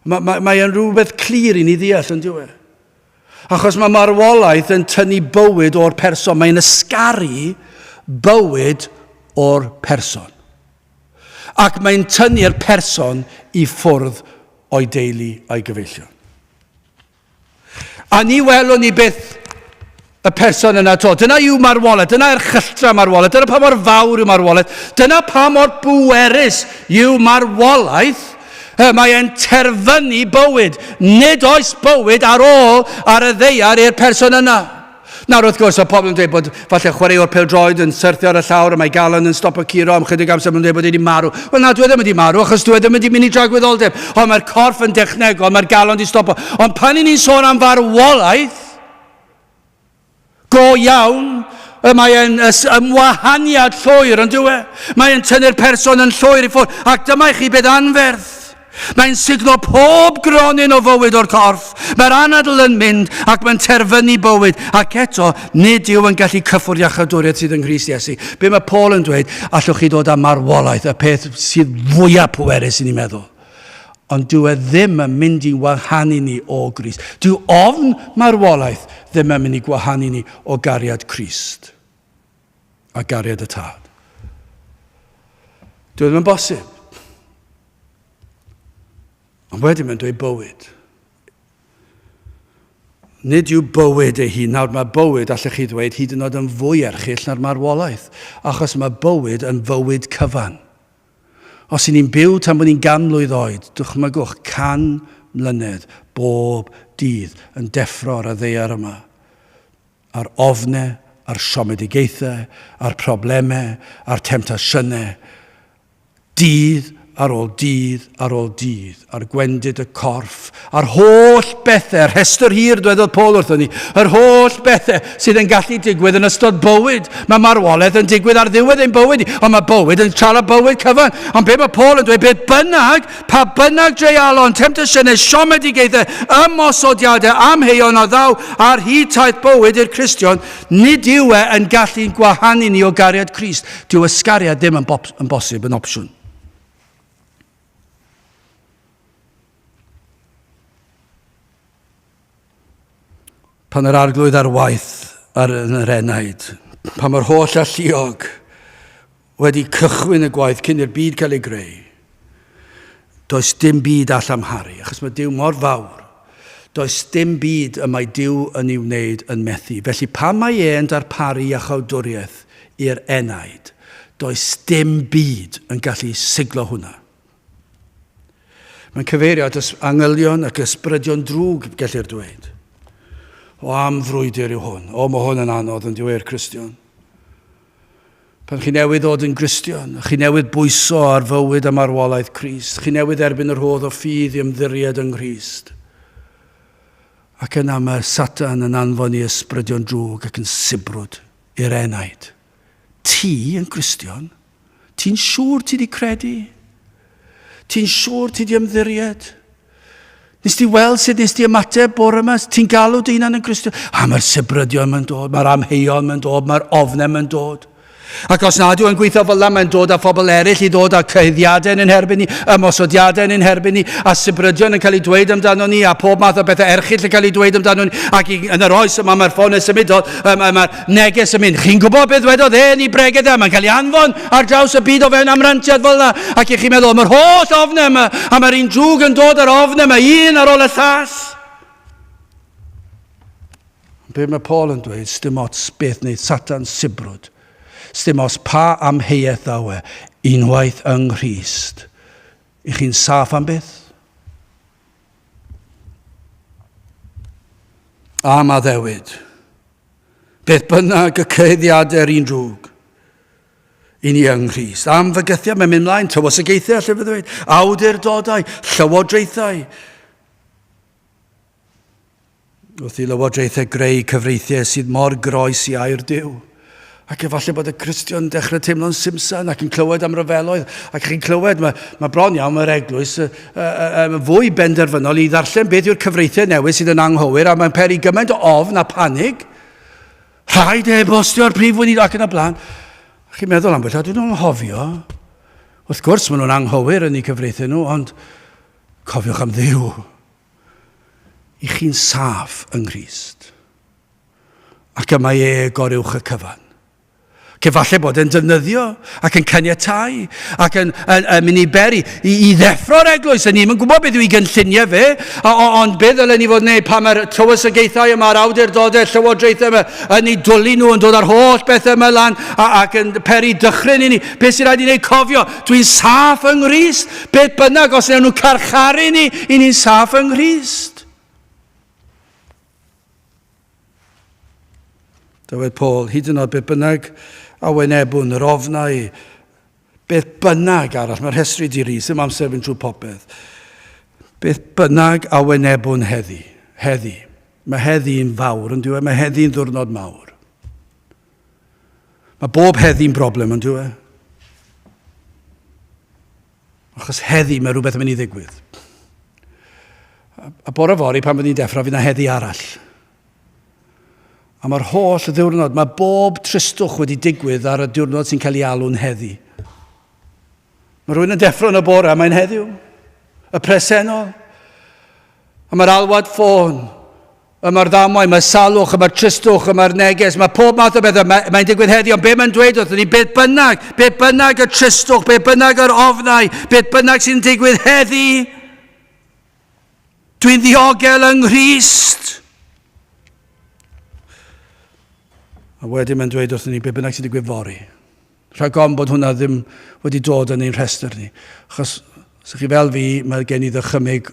Mae, mae, mae e'n rhywbeth clir i ni ddeall, yn diwy. Achos mae marwolaeth yn tynnu bywyd o'r person, mae'n ysgaru bywyd o'r person. Ac mae'n tynnu'r person i ffwrdd o'i deulu a'i gyfeillion. A ni welwn ni byth y person yna to. Dyna yw marwolaeth, dyna erchylltra marwolaeth, dyna pa mor fawr yw marwolaeth, dyna pa mor bwerus yw marwolaeth. Mae e'n terfynu bywyd. Nid oes bywyd ar ôl ar y ddeiar i'r person yna. Nawr, wrth gwrs, mae pobl yn dweud bod falle chwaraewr pêl-droed yn syrthio ar y llawr a mae galon yn stopo curo am chydig amser, maen nhw'n dweud bod e wedi marw. Wel na, dwi e ddim wedi marw, achos dwi e ddim wedi mynd i dragwyddoldeb. Ond mae'r corff yn dechnegol, mae'r galon wedi stopo. Ond pan i ni'n sôn am farwolaeth, go iawn, y mae e'n ymwahaniad llwyr, yn dyw e? Mae e'n tynnu'r person yn llwyr i ffwrdd. Ac dyma i chi beth anferth. Mae'n sugno pob gronyn o fywyd o'r corff. Mae'r anadl yn mynd ac mae'n terfynu bywyd. Ac eto, nid yw yn gallu cyffwrdd iachawdwriaeth sydd yng Nghrist Iesu. Be mae Paul yn dweud, allwch chi ddod â marwolaeth, y peth sydd fwyaf pwerus i ni meddwl. Ond dyw e ddim yn mynd i wahanu ni o Grist. Dyw ofn marwolaeth ddim yn mynd i gwahanu ni o gariad Crist a gariad y Tad. Dyw e ddim yn bosib. Ond wedyn mae'n dweud bywyd. Nid yw bywyd ei hun, nawr mae bywyd, allech chi ddweud, hyd yn oed yn fwy erchyll na'r marwolaeth, achos mae bywyd yn fywyd cyfan. Os y'n ni'n byw tan bod ni'n gan mlwydd oed, dychmygwch can mlynedd bob dydd yn deffro ar y ddaear yma, a'r ofne, a'r siomedigaethau, a'r problemau, a'r temtasiynau, Dydd ar ôl dydd ar ôl dydd, ar gwendid y corff, a'r holl bethau, rhestr hir, dwedodd Paul wrthon ni, yr holl bethau sydd yn gallu digwydd yn ystod bywyd. Mae marwolaeth yn digwydd ar ddiwedd ein bywyd ni, ond mae bywyd yn siarad bywyd cyfan. Ond be mae Paul yn dweud, beth bynnag, pa bynnag dreialon, temtasiynau, siomedigaethau, ymosodiadau, amheuon a ddaw ar hyd taith bywyd i'r Cristion, Nid yw e yn gallu gwahanu ni o gariad Crist. Dyw ysgariad ddim yn, yn bosib, yn opsiwn. Pan yr arglwydd ar waith ar yn yr enaid, pan mae'r holl alluog wedi cychwyn y gwaith cyn i'r byd cael ei greu. Does dim byd all amharu, achos mae Duw mor fawr. Does dim byd y mae Duw yn ei wneud yn methu. Felly pan mae e'n darparu iachawdwriaeth i'r enaid, does dim byd yn gallu siglo hwnna. Mae'n cyfeirio at angylion ac ysbrydion drwg, gellir dweud. O am frwydr yw hwn. O, mae hwn yn anodd yn diwedd Cristion. Pan chi newydd ddod yn Gristion, chi newydd bwyso ar fywyd a marwolaeth Crist, chi newydd erbyn y rhodd o ffydd i ymddiried yng Nghrist. Ac yna mae Satan yn anfon i ysbrydion drwg ac yn sibrwd i'r enaid. Ti yn Gristion? Ti'n siŵr ti di credu? Ti'n siŵr ti di ymddiried? Nes ti weld sut nes ti ymateb bore yma? Ti'n galw dy hunan yn Gristion? A mae'r sibrydion mae'n dod, mae'r amheuon mae'n dod, mae'r ofnau mae'n dod. Ac os nad yw'n gweithio fel yna, mae'n dod â phobl eraill i ddod â cyhuddiadau yn ein herbyn ni, ymosodiadau yn ein herbyn ni, a sibrydion yn cael eu dweud amdano ni, a pob math o bethau erchyll yn cael eu dweud amdano ni. Ac yn yr oes yma mae'r ffonau symudol, mae'r neges yn mynd. Chi'n gwybod beth ddwedodd e yn ei bregeth e? Mae'n cael ei anfon ar draws y byd o fewn amrantiad fel yna. Ac i chi'n meddwl, mae'r holl ofnau yma, a mae'r un drwg yn dod ar ofnau yma, un ar ôl y llall. Be mae Paul yn dweud, sdim ots beth wneud Satan sibrwd. Sdim ots pa amheuaeth ddaw e, unwaith yng Nghrist. I chi'n saff am byth? Am addewid. Beth bynnag y cyhuddiadau'r un drwg i ni yng Nghrist. Am fygythiad, mae'n mynd mlaen, tywysogaethau, allai fe ddweud, awdurdodau, llywodraethau. Wrth i lywodraethau greu cyfreithiau sydd mor groes i air Duw. Ac efallai bod y Cristion yn dechrau teimlo'n simsan ac yn clywed am ryfeloedd. Ac chi'n clywed, mae, mae bron iawn mae'r eglwys uh, uh, uh, fwy benderfynol i ddarllen beth yw'r cyfreithiau newydd sydd yn anghywir a mae'n peri gymaint o ofn a panig. Rhaid e-bostio'r prif weinidog ac yn y blaen. Chi'n meddwl am beth, dyn nhw'n anghofio. Wrth gwrs, maen nhw'n anghywir yn eu cyfreithiau nhw, ond cofiwch am Dduw. I chi'n saff yng Nghrist. Ac y mae e goruwch y cyfan. Ac efallai bod e'n defnyddio ac yn caniatau ac yn, yn, yn mynd i beri i, i ddeffro'r eglwys. A ni'n gwybod beth yw ei gynlluniau fe, o, o, ond beth ddylen ni fod yn gwneud pan mae'r tywysogaethau yma, yr awdurdodau, llywodraethau yma, yn ei dwlu nhw, yn dod â'r holl bethau yma lan a, ac yn peri dychryn i ni. Beth sy'n rhaid i wneud? Cofio, dwi'n saff yng Nghrist. Beth bynnag, os wnawn nhw carcharu ni, i ni'n saff yng Nghrist. Dywed Paul, hyd yn oed beth bynnag a wynebwn, yr ofnau, beth bynnag arall, mae'r rhestru di ri, sy'n amser fynd trwy popeth. Beth bynnag a wynebwn heddi, heddi. Mae heddi'n fawr, yn diwe, mae heddi'n ddwrnod mawr. Mae bob heddi'n broblem, yn diwe. Achos heddi mae rhywbeth yn mynd i ddigwydd. A bore fory pan bydd ni'n deffro, fydd yna heddi arall. A mae'r holl ddiwrnod, mae bob tristwch wedi digwydd ar y diwrnod sy'n cael ei alw'n heddi. Mae rhywun yn deffro yn y bore a mae'n heddiw. Y presennol. A mae'r alwad ffôn Y mae'r ddamwain, mae'r salwch, y mae'r tristwch, y mae'r neges, mae pob math o bethau, mae'n mae digwydd heddiw, ond be mae'n dweud wrthyn ni, beth bynnag, beth bynnag y tristwch, beth bynnag yr ofnau, beth bynnag sy'n digwydd heddi, dwi'n ddiogel yng Nghrist. A wedyn mae'n dweud wrthyn ni, beth bynnag sy'n digwydd fory. Rhag ofn bod hwnna ddim wedi dod yn ein rhestr ni. Achos, os ydych chi fel fi, mae gen i ddychymyg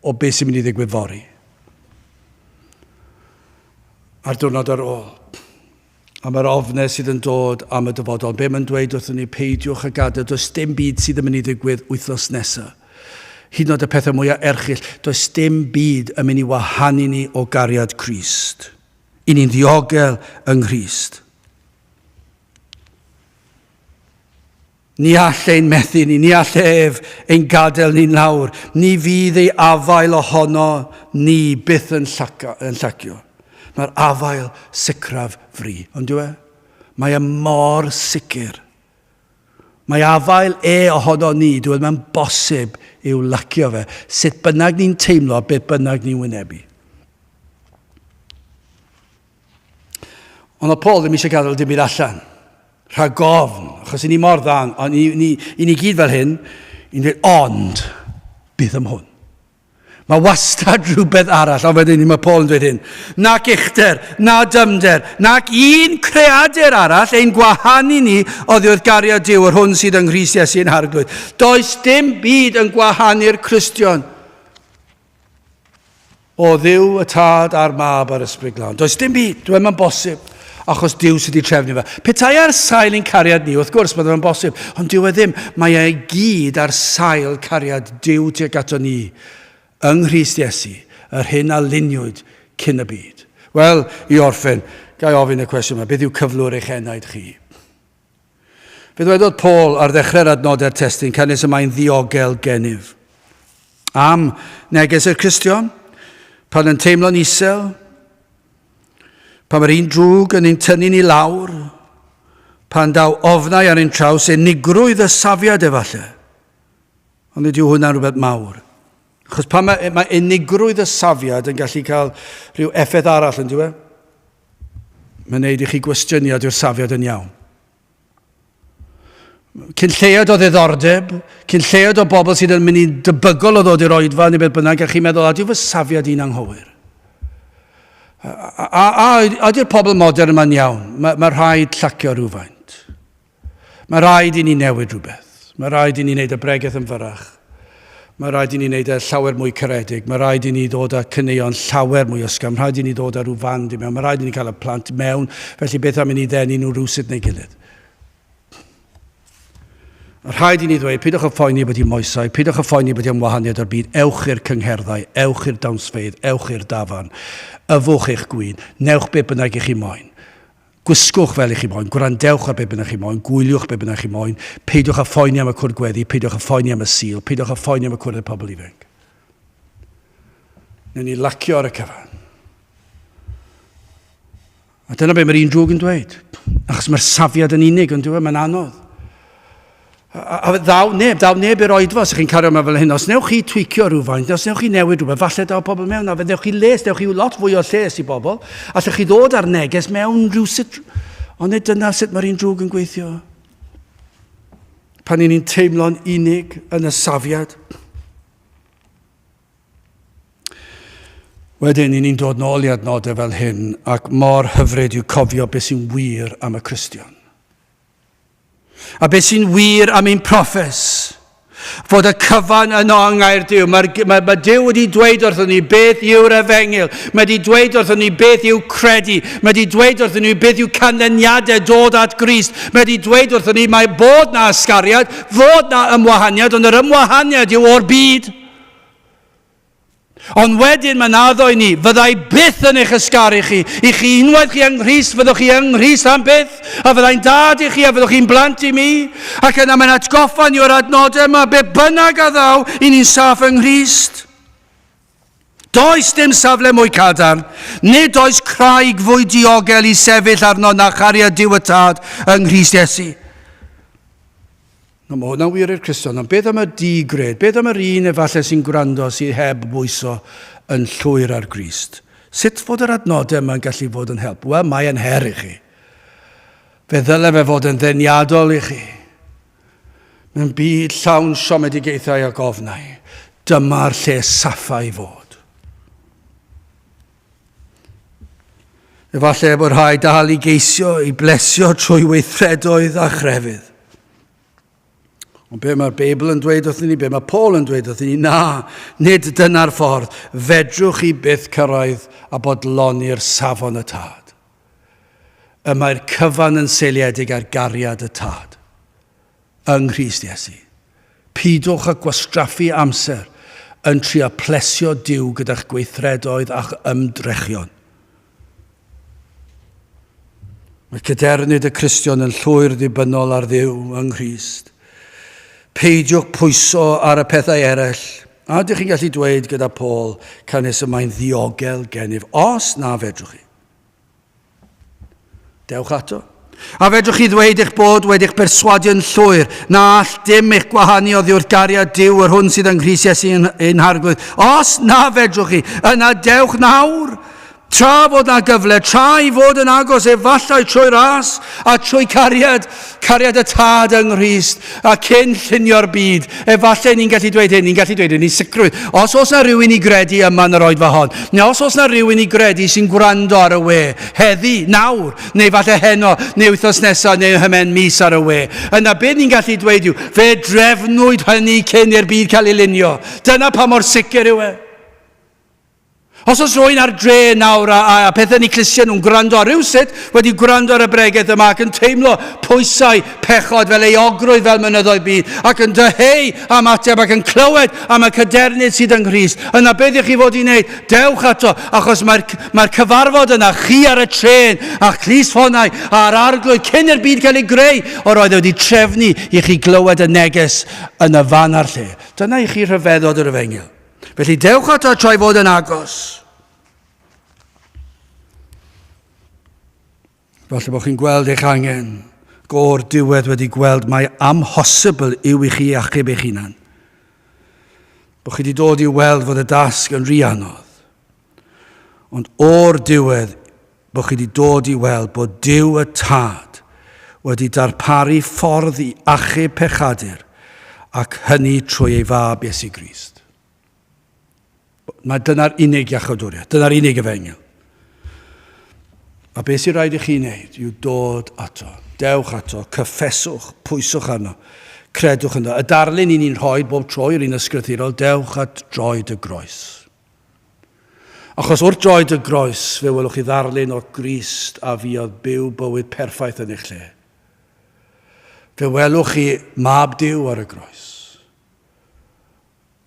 o beth sy'n mynd i ddigwydd fory. A'r diwrnod ar ôl. A mae'r ofnau sydd yn dod am y dyfodol. Be mae'n dweud wrthyn ni, peidiwch a gadael, does dim byd sydd yn mynd i ddigwydd wythnos nesaf. Hyd yn oed y pethau mwyaf erchyll, does dim byd yn mynd i wahanu ni o gariad Crist. I ni'n ddiogel yng Nghrist. Ni all ein methu ni, ni all ef ein gadael ni'n lawr. Ni fydd ei afael ohono ni byth yn, llaca, yn llacio. Mae'r afael sicraf fri, ond yw e? Mae e mor sicr. Mae afael e ohono ni, dwi e mae'n bosib i'w lacio fe, sut bynnag ni'n teimlo, beth bynnag ni'n wynebu. Ond oedd Paul ddim eisiau gadael dim byd allan. Rhag ofn, achos i ni mor dda, ond i ni, i ni gyd fel hyn, i'n dweud, ond, beth am hwn? Mae wastad rhywbeth arall, ond wedyn mae Paul yn dweud hyn. Nac uchder, na dymder, nac un creadur arall ein gwahanu ni oddi wrth gariad Duw, yr hwn sydd yng Nghrist Iesu yn Harglwydd. Does dim byd yn gwahanu'r Cristion O Dduw y Tad a'r Mab a'r Ysbryd Glân. Does dim byd, dwi mae'n bosib, achos Duw sydd wedi trefnu fe. Petai ar sail ein cariad ni, wrth gwrs, byddai fe'n bosib, ond dyw e ddim. Mae e gyd ar sail cariad Duw tuag ato ni yng Nghrist Iesu, yr hyn a luniwyd cyn y byd. Wel, i orffen, ga i ofyn y cwestiwn yma, beth yw cyflwr eich enaid chi? Fe ddwedodd Paul ar ddechrau'r adnodau'r testun, canys y mae'n ddiogel gennyf. Am neges i'r Cristion, pan yn teimlo'n isel, pan mae'r un drwg yn ein tynnu ni lawr, pan daw ofnau ar ein traws, unigrwydd y safiad efallai. Ond nid yw hwnna'n rhywbeth mawr. Achos pan mae, mae unigrwydd y safiad yn gallu cael rhyw effaith arall yn diwe. Mae'n neud i chi gwestiynu a yw'r safiad yn iawn. Cyn lleied o ddiddordeb, cyn lleied o bobl sydd yn mynd i'n debygol o ddod i'r oedfa neu beth bynnag, a chi'n meddwl, a dyw fy safiad i'n anghywir? A, a, a, a ydy'r pobl modern yma'n iawn? Mae, mae rhaid llacio rhywfaint. Mae rhaid i ni newid rhywbeth. Mae rhaid i ni wneud y bregeth yn fyrrach. Mae rhaid i ni wneud e llawer mwy caredig. Mae rhaid i ni ddod â caneuon llawer mwy ysgafn. Mae rhaid i ni ddod â rhyw fand i mewn. Mae rhaid i ni cael y plant mewn. Felly beth am i ni ddenu nhw rhywsut neu gilydd? Rhaid i ni ddweud, peidiwch â phoeni bod i moesau, peidiwch â phoeni bod i ymwahaniad o'r byd, ewch i'r cyngherddau, ewch i'r dawnsfeydd, ewch i'r dafarn, yfwch eich gwin, newch be bynnag i chi moyn. Gwisgwch fel i chi moyn, gwrandewch ar be bynnag chi moyn, gwyliwch be bynnag chi moyn, peidiwch â phoeni am y cwrdd gweddi, peidiwch â phoeni am y Sul, peidiwch â phoeni am y cwrdd y pobl ifanc. Newn ni lacio ar y cyfan. A dyna be mae'r un drwg yn dweud. Achos mae'r safiad yn unig, ond e, mae'n anodd. A ddaw neb, daw neb i'r oedfa os ydych chi'n cario yma fel hyn. Os newch chi tweakio rhywfaint, os newch chi newid rhywbeth, falle daw pobl mewn, a fe ddewch chi les, dewch chi lot fwy o lles i bobl. Allwch chi ddod ar neges mewn rhywsut. Ond nid dyna sut mae'r un drwg yn gweithio. Pan ni'n teimlo'n unig yn y safiad. Wedyn, ni'n dod nôl i adnodau fel hyn, ac mor hyfryd yw cofio beth sy'n wir am y Cristion. A beth sy'n wir am ein proffes? Fod y cyfan yno yng ngair Duw. Mae, mae, mae Duw wedi dweud wrthon ni beth yw'r efengyl. Mae wedi dweud wrthon ni beth yw credu. Mae wedi dweud wrthon ni beth yw canlyniadau dod at Grist. Mae wedi dweud wrthon ni mae bod na ysgariad, fod na ymwahaniad, ond yr ymwahaniad yw o'r byd. Ond wedyn mae'n addo i ni, fyddai byth yn eich ysgaru chi. I chi unwaith chi yng Nghrist, fyddwch chi yng Nghrist am byth, a fyddai'n dad i chi, a fyddwch chi'n blant i mi. Ac yna mae'n atgoffa ni o'r adnodau yma, be bynnag a ddaw, i ni'n saff yng Nghrist. Does dim safle mwy cadarn, nid oes craig fwy diogel i sefyll arno na chariad Duw y Tad yng Nghrist Iesu. No, mae hwnna'n wir i'r Cristion, ond beth am y di-gred? Beth am yr un efallai sy'n gwrando sydd heb bwyso yn llwyr ar Grist? Sut fod yr adnodau yma'n gallu fod yn help? Wel, mae yn her i chi. Fe ddyle fe fod yn ddeniadol i chi. Mewn byd llawn siomedigaethau ac ofnau, dyma'r lle saffa i fod. Efallai bod rhaid dal i geisio i blesio trwy weithredoedd a chrefydd. Ond be mae'r Beibl yn dweud wrthyn ni, be mae Paul yn dweud wrthyn ni, na, nid dyna'r ffordd. Fedrwch chi byth cyrraedd a bodloni'r safon y tad. Y mae'r cyfan yn seiliedig ar gariad y tad. Yng Nghrist Iesu. Peidiwch â gwastraffu amser yn trio plesio Duw gyda'ch gweithredoedd a'ch ymdrechion. Mae cadernid y Cristion yn llwyr ddibynnol ar Dduw yng Nghrist. Peidiwch pwyso ar y pethau eraill. A ydych chi'n gallu dweud gyda Paul, canys y mae'n ddiogel gennyf, os na fedrwch chi. Dewch ato. A fedrwch chi ddweud eich bod wedi'ch berswadio'n llwyr na all dim eich gwahanu oddi wrth gariad Duw yr hwn sydd yng Nghrist Iesu ein Harglwydd? Os na fedrwch chi, yna dewch nawr. Tra fod na gyfle, tra i fod yn agos efallai trwy ras a trwy cariad, cariad y Tad yng Nghrist, a cyn llunio'r byd, efallai ni'n gallu dweud hyn, ni'n gallu dweud hyn i sicrwydd. Os oes na rhywun i gredu yma yn yr oedfa hon, neu os oes na rhywun i gredu sy'n gwrando ar y we, heddi, nawr, neu falle heno, neu wythnos nesaf, neu ymhen mis ar y we, yna beth ni'n gallu dweud yw, fe drefnwyd hynny cyn i'r byd cael ei lunio. Dyna pa mor sicr yw e. Os oes rhywun ar dre nawr a, a, a pethau yn eu clustiau nhw'n gwrando ar rywsut, wedi gwrando ar y bregeth yma ac yn teimlo pwysau pechod fel euogrwydd fel mynyddoedd byd ac yn dyheu am ateb ac yn clywed am y cadernid sydd yng Nghrist, yna beth ych chi fod i wneud? Dewch ato, achos mae'r mae cyfarfod yna, chi ar y trên, a'ch clustffonau a'r arglwydd cyn i'r byd cael ei greu, o'r oedd e wedi trefnu i chi glywed y neges yn y fan a'r lle. Dyna i chi rhyfeddod yr efengyl. Felly dewch ato tra ei fod yn agos. Falle bod chi'n gweld eich angen. Go'r diwedd wedi gweld mai amhosibl yw i chi achub eich hunan. Bod chi wedi dod i weld fod y dasg yn rhy anodd. Ond o'r diwedd bod chi wedi dod i weld bod Duw y Tad wedi darparu ffordd i achub pechadur ac hynny trwy ei fab Iesu Grist. Mae dyna'r unig iachawdwriaeth, dyna'r unig efengyl. A beth sy'n rhaid i chi wneud yw dod ato. Dewch ato, cyffeswch, pwyswch arno, credwch ynddo. Y darlun i ni'n rhoi bob tro i'r un ysgrythurol, dewch at droed y groes. Achos wrth droed y groes, fe welwch chi ddarlun o Grist a fuodd byw bywyd perffaith yn eich lle. Fe welwch chi mab Duw ar y groes.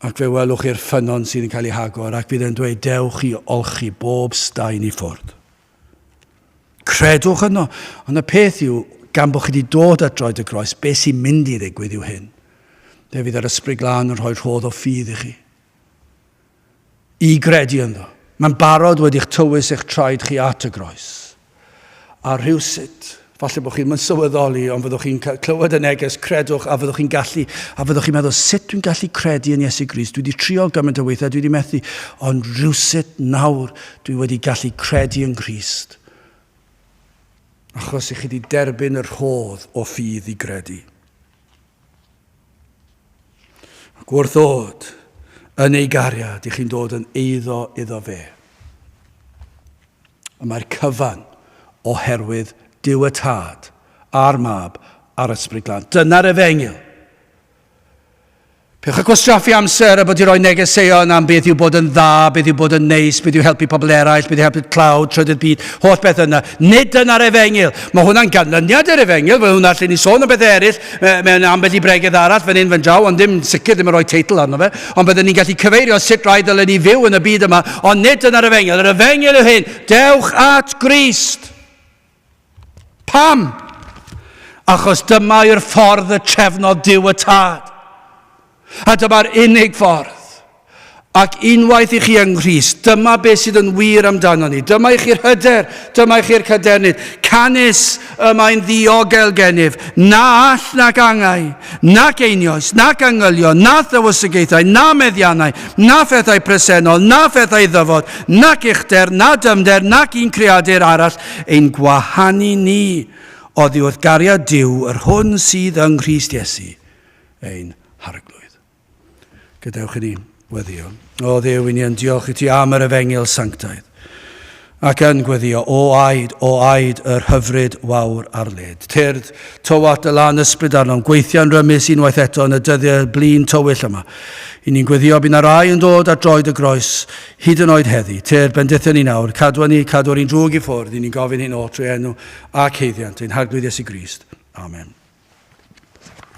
Ac fe welwch chi'r ffynnon sydd yn cael ei hagor ac fydd e'n dweud dewch i olchi bob staen i ffwrdd. Credwch yno. Ond y peth yw, gan bod chi wedi dod at droed y groes, beth sy'n mynd i ddigwydd yw hyn. Fe fydd yr Ysbryd Glân yn rhoi rhodd o ffydd i chi. I gredu ynddo. Mae'n barod wedi'ch tywys eich traed chi at y groes. A rhywsut, falle bod chi'n mynd sylweddoli, ond fyddwch chi'n clywed y neges, credwch, a fyddwch chi'n gallu, a fyddwch chi'n meddwl, sut dwi'n gallu credu yn Iesu Grist? Dwi wedi trio gymaint o weithiau, dwi wedi methu, ond rhywsut nawr dwi wedi gallu credu yn Nghrist. Achos i chi wedi derbyn y rhodd o ffydd i gredu. Ac wrth ddod yn ei gariad, i chi'n dod yn eiddo iddo fe. A mae'r cyfan oherwydd Duw y Tad a'r Mab a'r Ysbryd Glân. Dyna'r efengyl. Peidiwch â gwastraffu amser a bod i roi negeseuon am beth yw bod yn dda, beth yw bod yn neis, beth yw helpu pobl eraill, beth yw helpu tlawd, trydydd byd, holl beth yna. Nid dyna'r efengyl. Mae hwnna'n ganlyniad i'r efengyl, mae hwnna lle ni sôn am bethau eraill mewn ambell i bregeth arall fan hyn fan draw, ond ddim sicr ddim yn rhoi teitl arno fe. Ond byddwn ni'n gallu cyfeirio sut rhaid dylen ni fyw yn y byd yma, ond nid dyna'r efengyl. Yr efengyl yw hyn, dewch at Grist. Pam? Achos dyma yw'r ffordd y trefnodd Duw y Tad. A dyma'r unig ffordd. Ac unwaith i chi yng Nghrist, dyma beth sydd yn wir amdano ni. Dyma i chi'r hyder, dyma i chi'r cadernid. Canys y mae'n ddiogel gennyf, na all nac angau, nac einioes, nac angylion, na thywysogaethau, na meddiannau, na phethau presennol, na phethau ddyfod, nac uchder, na dyfnder, nac un creadur arall, ein gwahanu ni oddi wrth gariad Duw, yr hwn sydd yng Nghrist Iesu, ein Harglwydd. Gadewch i ni weddio. O Dduw, i ni yn diolch i ti am yr efengyl sanctaidd ac yn gweddio, o aed, o aed yr hyfryd wawr ar led. Tyrd, tywallt y lan ysbryd arnom, gweithio'n rymus unwaith eto yn y dyddiau blin tywyll yma. I ni'n gweddio bydd na rai yn dod at droed y groes, hyd yn oed heddi. Tyrd, bendithio ni nawr, cadwa ni, cadw'r un drwg i ffwrdd, i ni'n gofyn hyn oll trwy enw ac haeddiant ein Harglwydd Iesu Grist. Amen.